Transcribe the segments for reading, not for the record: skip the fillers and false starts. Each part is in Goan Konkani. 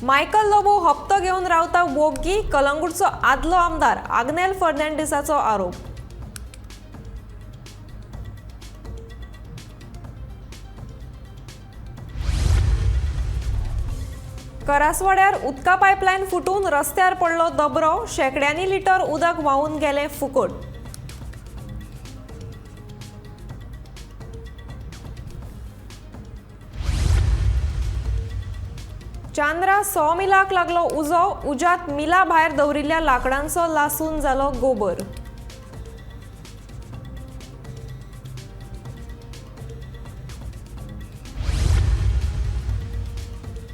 मायकल लोबो हप्तो घेवन रावता वोग्गी, कलंगूटचो आदलो आमदार आग्नेल फर्नांडीसाचो आरोप. करासवाड्यार उदका पायपलायन फुटून रस्त्यार पडलो दबरो, शेंकड्यांनी लिटर उदक व्हांवून गेलें फुकट. चांद्रा सॉ मिलाक लागलो उजो, उज्यांत मिला भायर दवरिल्ल्या लांकडांचो लासून जालो गोबर.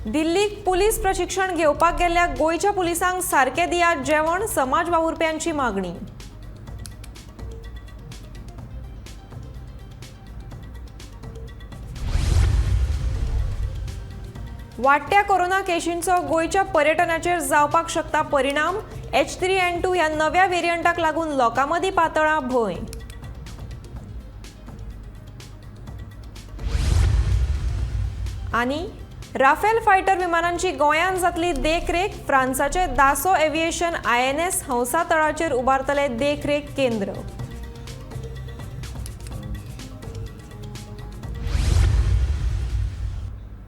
दिल्लीक पुलीस प्रशिक्षण घेवपाक गेल्ल्या गोंयच्या पुलिसांक सारकें दियात जेवण, समाज वावुरप्यांची मागणी. वाडट्या कोरोना केशींचो गोंयच्या पर्यटनाचेर जावपाक शकता परिणाम, H3N2 ह्या नव्या वेरियंटाक लागून लोकां मदीं पातळा भंय. आनी राफेल फायटर विमानांची गोंयांत जातली देखरेख, फ्रांसाचे दासो एव्हिएशन INS Hansa तळाचेर उबारतले देखरेख केंद्र.